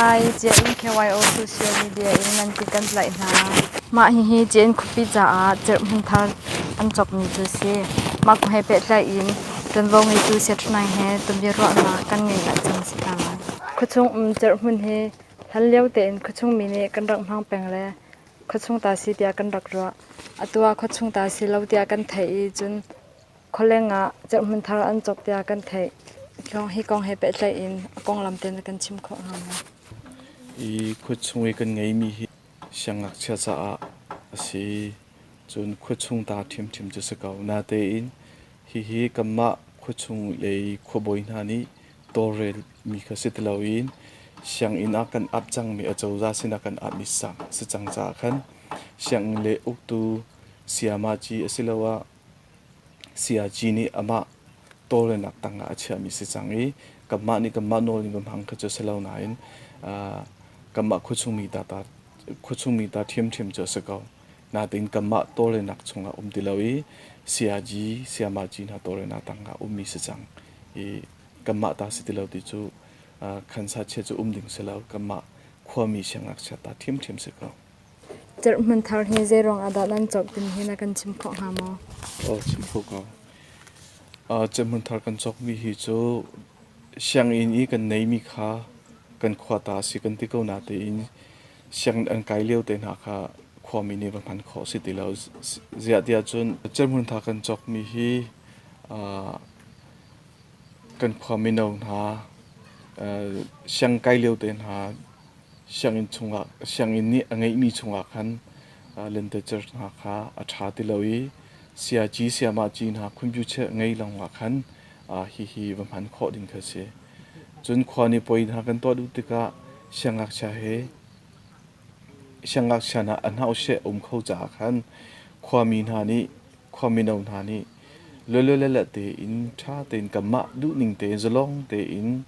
Hi, Cia-in KYO social media in nan kut kan tlaih hna. Mah hihi Cia-in khuapi caah cerhmun thar an cawkmi cu a si. Mah kong he pehtlai in ṭuanvo ngeitu Siaṭhnaing he tonbiaruahnak kan ngeih ahcun a si hna lai. Khuachung um cerhmun hi hlanlio tein khuachung mi nih kan rak hmang peng le khuachung ta si tiah kan rak ruah. Atu ah khuachung ta si lo tiah kan theih i cun Khualeng ah cerhmun thar an cawk tiah kan theih. Hi kong he pehtlaih in a konglam te na kan chim khawh hnga maw? I khuachung i kan ngeimi hi siangngakchia caah a si. Cun khuachung ta ṭhiamṭhiam cu si ko. Natein hihi kanmah khuachung lei khuabawi hna nih tawlrelmi kha si ti loin sianginn ah kan ap cangmi acozah sinah kan apmi si cang caah khan sianginn le uktu sayamaci asiloah Sayagyi nih amah tawlrelnak tangah a chiahmi si cang i kanmah nih kanmah nawl in va hmang kha cu a si lo nain kanmah khuachungmi ta ta khuachungmi ta ṭhiamṭhiam cu a si ko. Natein kanmah tawlrelnak chungah um ti lo i sayagyi sayamagyi hna tawlrelnak tangah ummi si cang i kanmah ta si ti lo ti cu khansa chia cu um ding si lo kanmah khuami siangngakchia ta ṭhiamṭhiam si ko. Cerhmun thar hi zeiruang ah dah nan cawk timi hi na kan chim khawh hnga maw? Aw chim kho ko. Cerhmun thar kan cawkmi hi cu sianginn i kan neimi kha kan khua ta a si kan ti ko natein sianginn an kai lio te hna kha khuami nih va hman khawh a si ti lo. Ziah tiah cun cerhmun thar kan cawkmi hi kan khua mino hna siang kai lio te hna Sianginn chungah sianginn nih a ngeihmi chungah khan lentecer hna kha a ṭha ti lo i siaci siamaci hna khunpiucheh ngei lawngah khan hihi va hman khawh ding kha a si. Cun khua nih puai hna kan tuah duh tikah siangngakchia he siangngakchia hna a hnauhseh a um kho caah khan khuami hna nih khua mino hna nih lualuleleh tein ṭha tein kanmah duhning tein zalong tein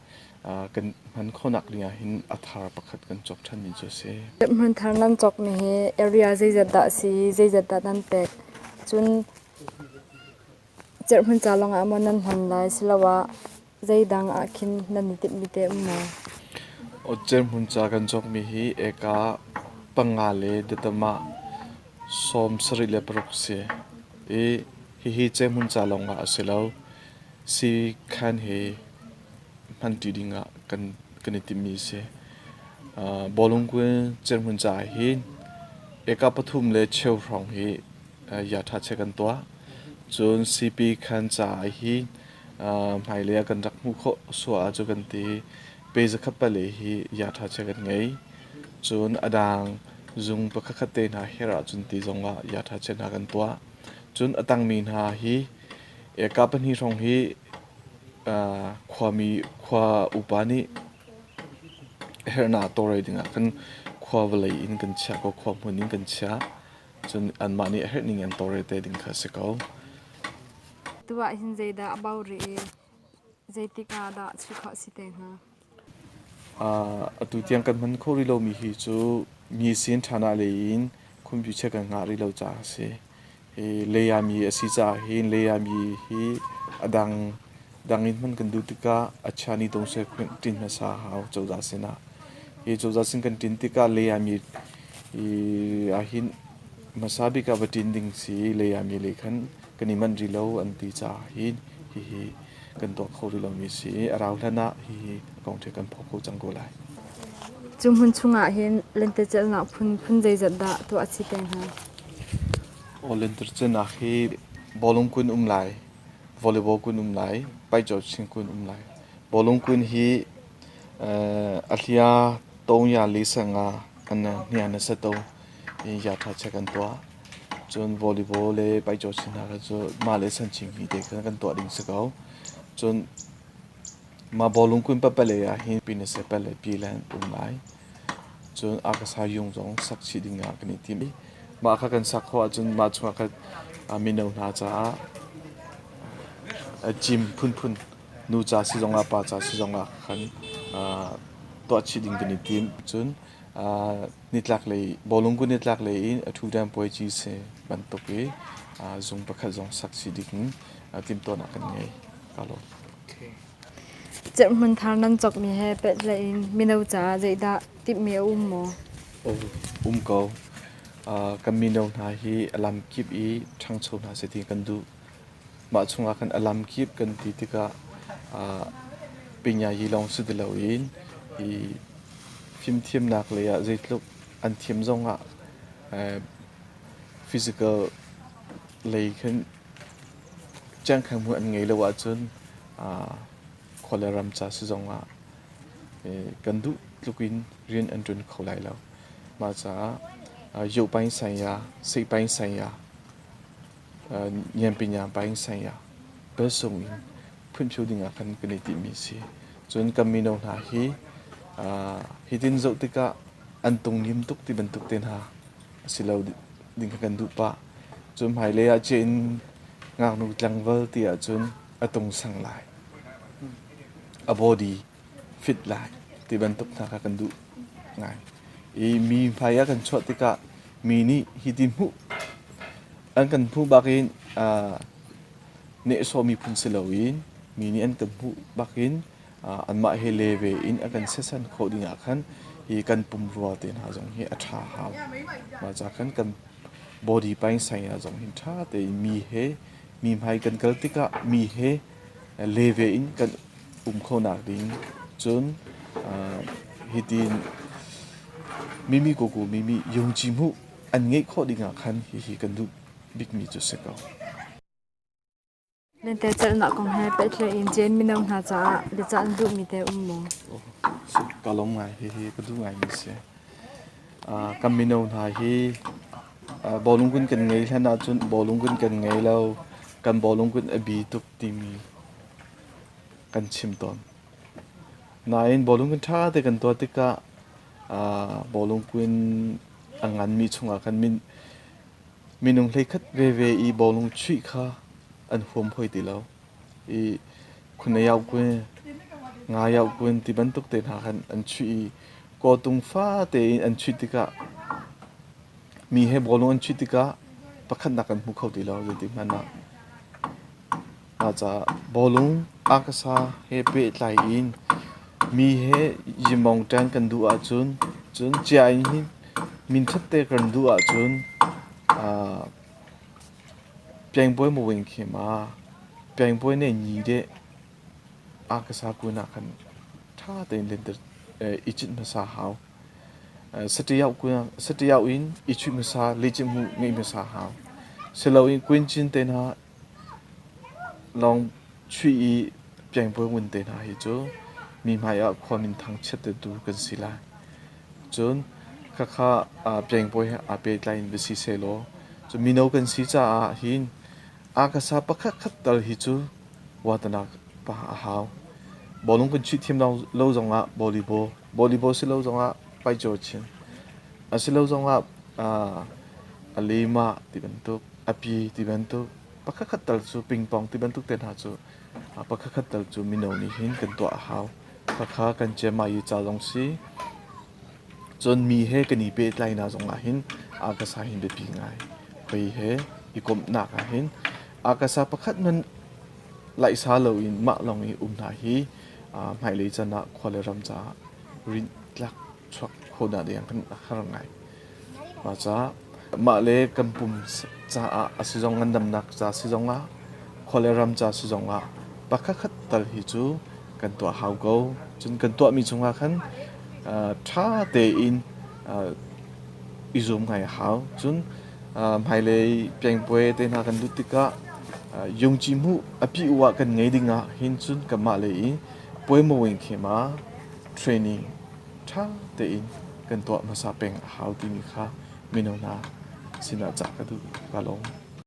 kan hman khawhnak ding ah hin a thar pakhat kan cawk ṭhanmi cu a si. Hmun thar nan cawkmi hi area zeizat dah a si i zeizat dah nan pek? Cun cerhmun ca lawngah maw nan hman lai siloah zeidang ah khin nan i timhmi te um maw? Cerhmun ca kan cawkmi hi eka panga le datama 76 si i hihi cerhmun ca lawngah a si lo. Siikhan he hmanṭi dingah kan i timhmi a si. Bawlung kual cerhmun caah hin eka pathum le cheu hrawng hi yaṭha che kan tuah. Cun sipi khan caah hin hmailei ah kan rak hmuh khawh suah ah cu kan ti. Pe zakhat pali hi yaṭha che kan ngei. Cun a dang zung pakhatkhat te hna herh ahcun ti zongah yaṭha che hna kan tuah. Cun a tangmi hna hi eka pahnih hrawng hi khuami khua upa nih herhnak tawlrel dingah khan khua vawlei in kan chiah ko, khua hmun in kan chiah. Cun anmah nih a herh ning in tawlrel te ding kha a si ko. Tu ah hin zeidah a bau rih i zeitik ah dah chuih khawh si te hnga? Atu tiang kan hman khawh rih lomi hi cu mi sin ṭhan ah lei in khumpi kan ngah rih lo caah a si. Hi leiami a si caah hin leiami hi a dang dang in hman kan duh tikah a chia ni dong seh ṭin hmasa a hau cozah sinah. Hi cozah sin kan ṭin tikah leiami ahhin hmasa bik ah va ṭin ding si leiami lei khan kan i manh rih lo an ti caah hin hihi kan tuah kho rih lomi a si i a rau hlan ah hihi a kong ṭhe kan pho kho cang ko lai. Cu hmun chungah hin lentecelhnak phun phun zeizat dah tuah a si te hnga? Aw lentecelhnak hi bawlung kun um lai, volleyball kun um lai, paihcawh kun um lai. Bawlung kun hi a hlia tongya le sanga an hnia na sa to ya tha che kan tuah. Cun volleyball le paihcawh hna kha cu mah le sanching mi te kha kan tuah ding si ko. Cun mah bawlung kun papale ah hin pinase pale pi le an um lai. Cun akasa yung zong sak chih ding ah kan i tim. Mah kha kan sak khawh ahcun mah chungah khan mino hna caah gym phunphun nu ca si zongah pa ca si zongah khan tuah chih ding kan i tim. Cun Nitlaklei bawlung nitlaklei in a ṭhudan puaici si bantuk i zung pakhat zong sak chih ding timhtuahnak kan ngei. Ka lawm. Cerhmun thar nan cawkmi he pehtlaih in mino caah zeidah timhmi a um maw? Um ko. Kan mino hna hi a lamkip i ṭhangcho hna seh ti kan duh. Mah chungah khan a lamkip kan ti tikah pinyayi lawng si ti loin hi fimthiamnak lei ah zeitluk an thiam zongah physical lei khin Cengkhan hmun an ngei lo ahcun khua le ram ca si zongah kan duh tluk in rian an ṭuan kho lai lo. Mah caah yohpaing saya, seihpaing saya, ngianpinya paing saya bel sung in phunphiu ding ah khan kan i timhmi a si. Cun kan mino hna hi hitin zoh tikah an tungnim tuk ti bantuk te hna a si lo ding kha kan duh pah. Cun hmailei ah in ngaknu tlangval ti ahcun a tungsang lai, a body fit lai ti bantuk hna kha kan duh ngai. I mi hmai ah kan chuah tikah mi nih hiti hmuh an kan hmuh bakin nehsawh miphun si loin mi nih an kan hmuh bakin anmah he le ve in a kan sesan khawh ding ah khan hi kan pumrua te hna zong hi a ṭha hau. Mah ca khan kan body paing-saing zong hin ṭha tein mi he mi hmai kan kal tikah mi he le ve in kan um kho nak ding cun hitin mimi koko mimi yungci hmuh an ngeih khawh ding ah khan hihi kan duh bikmi cu si ko. Lentecelhnak kong he pehtlaih in Jen mino hna caah biacah an duhmi te um maw? Ka lawm ngai. Hihi ka duh ngaimi si. Kan mino hna hi bawlung kun kan ngei hlan ahcun bawlung kun kan ngei lo. Kan bawlung kun a bi tuk timi kan chim tawn. Nain bawlung kun ṭha te kan tuah tikah bawlung kun a nganmi chungah khan min Minung hleikhat veve i bawlung chuih kha an huam hoi ti lo i khunayau kun, ngayau kun ti bantuk te hna khan an chuih i kawtung fate in an chuih tikah mi he bawlung an chuih tikah pakhatnak an hmu kho ti lo zeitik hmanh ah. Mah caah bawlung akasa he pehtlai in mi he yimong ṭan kan duh ahcun cun cia in hin minṭhat te kan duh ahcun piangpawi mawin khi ma piangpawi ne nyi deh akasa kun ah khan ṭha tein lenter i cit hmasa hau. Satiau in i chuih hmasa, lehcih hmuh ngeih hmasa hau. Siloin kuin cin te hna lawng chuih i piangpawi ngun te hna hi cu mi hmai ah khua min thangchiattertu kan si lai. Cun khakha piangpawi he aa pehtlai in va si sehlaw cu mino kan si caah hin akasa pakhat khat tal hi cu watana pa a hau. Bawlung kan chuih thiam lo zongah volleyball, volleyball si lo zongah paicawr chin, a si lo zongah a lema ti bantuk a pi ti bantuk pakhatkhat tal cu pingpong ti bantuk te hna cu pakhatkhat tal cu mino nih hin kan tuah a hau. Khakha kan cemai ca zong si cun mi he kan i pehtlainak zong ah hin akasa hin biapi ngai. Hoi he i komhnak ah hin akasa pakhat hmanh laihsa loin mah lawng i um hna hi hmailei chan ah khua le ram caah rinhtlak chuak kho hna ding kan har ngai. Mah caah mah le kan pum caah a si zong ngandamnak ca si zong ah khua le ram ca si zong ah pakhatkhat tal hi cu kan tuah hau ko. Cun kan tuahmi chungah khan ṭha tein i zuam ngai a hau. Cun hmailei piangpuai te hna kan lut tikah yungci hmuh a pi u ah kan ngei ding ah hin cun kanmah lei i puaimawing khema training ṭha tein kan tuah hmasa peng a hau timi kha mino hna sinah cah ka duh. Ka lawm.